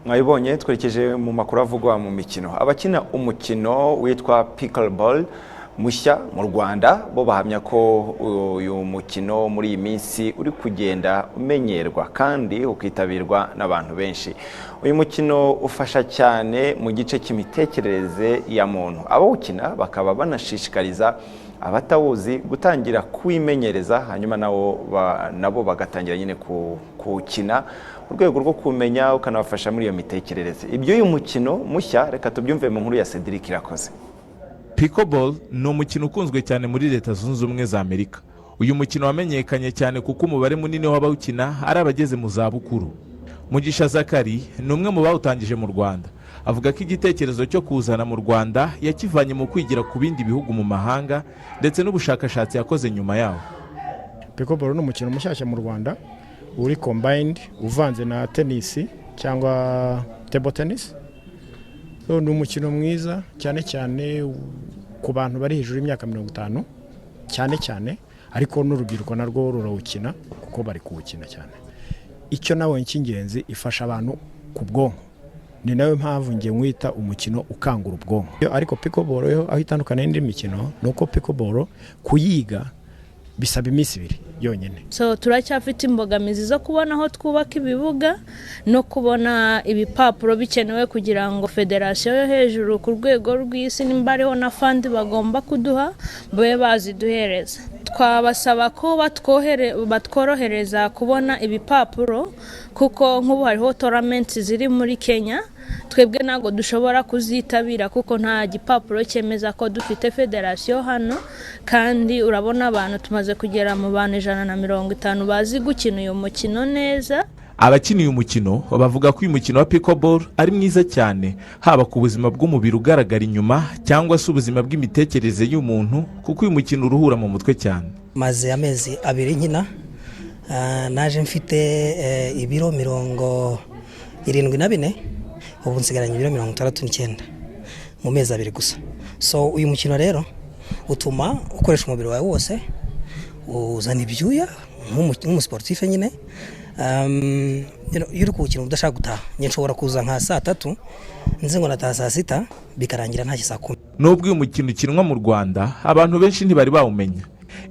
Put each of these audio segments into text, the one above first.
Mwabibonye, twerekeje mu makuru avugwa mu mikino. Abakina umukino witwa pickleball mushya mu Rwanda bo bahamya ko uyu mukino muri iyi minsi uri kugenda umenyerwa kandi ukitabirwa n'abantu benshi. Uyu mukino ufasha cyane mu gice cy'imitekerereze ya muntu. Abawukina bakaba banashishikariza abatawuzi gutangira kuwimenyereza, hanyuma nabo bagatangira nyine kuwukina mu rwego rwo kumenya, ukanabafasha muri iyo mitekerereze. Iby'uyu mukino mushya, reka tubyumve mu nkuru ya Cedric Irakoze. Pickleball ni umukino ukunzwe cyane muri Leta Zunze Ubumwe za Amerika. Uyu mukino wamenyekanye cyane kuko umubare munini w'abawukina ari abageze mu zabukuru. Mugisha Zakari ni umwe mu bawutangije mu Rwanda. Avuga ko igitekerezo cyo kuwuzana mu Rwanda yakivanye mu kwigira ku bindi bihugu mu mahanga ndetse n'ubushakashatsi yakoze nyuma yawo. Pickleball ni umukino mushyashya mu Rwanda uri combined, uvanze na tenisi cyangwa table tennis. So, ni umukino mwiza cyane cyane ku bantu bari hejuru y'imyaka 50 cyane cyane, ariko n'urubyiruko narwo rurawukina kuko bari kuwukina cyane. Icyo nawe cy'ingenzi, ifasha abantu ku bwonko. Ni nayo mpamvu nge mwita umukino ukangura ubwonko. Ariko pickleball yo aho itandukanye n'indi mikino ni uko pickleball kuyiga bisaba iminsi 2 yonyine. So turacyafite imbogamizi zo kubona aho twubaka ibibuga no kubona ibipapuro bikenewe kugira ngo federasiyo yo hejuru ku rwego rw'isi, nimba hariho na fund bagomba kuduha, babe baziduhereza. Twabasaba ko batworohereza kubona ibipapuro, kuko nk'ubu hariho tournament ziri muri Kenya, twebwe ntabwo dushobora kuzitabira kuko nta gipapuro cyemeza ko dufite federasiyo hano. Kandi urabona abantu tumaze kugera mu bantu 150 bazi gukina uyu mukino neza. Abakina uyu mukino bavuga ko uyu mukino wa pickleball ari mwiza cyane, haba ku buzima bw'umubiri ugaragara inyuma cyangwa se ubuzima bw'imitekerereze y'umuntu, kuko uyu mukino uruhura mu mutwe cyane. Maze amezi 2 nkina. Naje mfite ibiro 74, ubu nsigaranye ibiro 69 mu mezi 2 gusa. So uyu mukino rero utuma ukoresha umubiri wawe wose, uzana ibyuya nk'umusiporutife nyine. Iyo uri kuwukina udashaka gutaha. Njye nshobora kuza nka saa 3 nzi ngo nataha saa 6, bikarangira ntashye saa 10. Nubwo uyu mukino ukinwa mu Rwanda, abantu benshi ntibari bawumenya.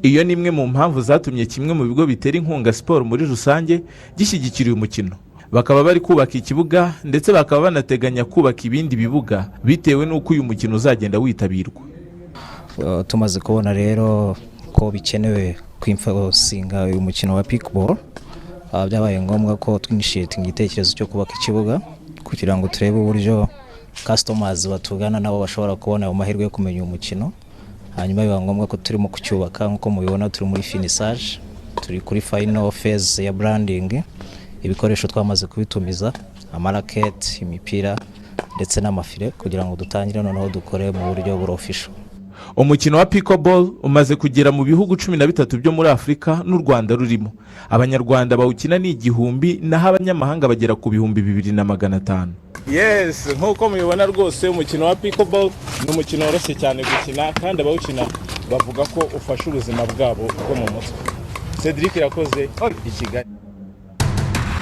Iyo ni imwe mu mpamvu zatumye kimwe mu bigo bitera inkunga siporo muri rusange gishyigikira uyu mukino, bakaba bari kubaka ikibuga, ndetse bakaba banateganya kubaka ibindi bibuga bitewe n'uko uyu mukino uzagenda witabirwa. Tumaze kubona rero ko bikenewe kwinforcinga uyu mukino wa pickleball, byabaye ngombwa ko twinitiatinga igitekerezo cyo kubaka ikibuga kugira ngo turebe uburyo customers batugana nabo bashobora kubona ayo mahirwe yo kumenya uyu mukino. Hanyuma biba ngombwa ko turimo kucyubaka. Nk'uko mubibona, turi muri finissage, turi kuri final phase ya branding. Ibikoresho twamaze kubitumiza, amaraketi, imipira ndetse n'amafile, kugira ngo dutangire noneho dukore mu buryo buri official. Umukino wa pickleball umaze kugera mu bihugu 13 byo muri Afurika n'u Rwanda rurimo. Abanyarwanda bawukina ni 1000, naho abanyamahanga bagera ku 2500. Yes, nk'uko mubibona rwose, umukino wa pickleball ni umukino woroshye cyane gukina, kandi abawukina bavuga ko ufasha ubuzima bwabo bwo mu mutwe. Cedric Irakoze i Kigali.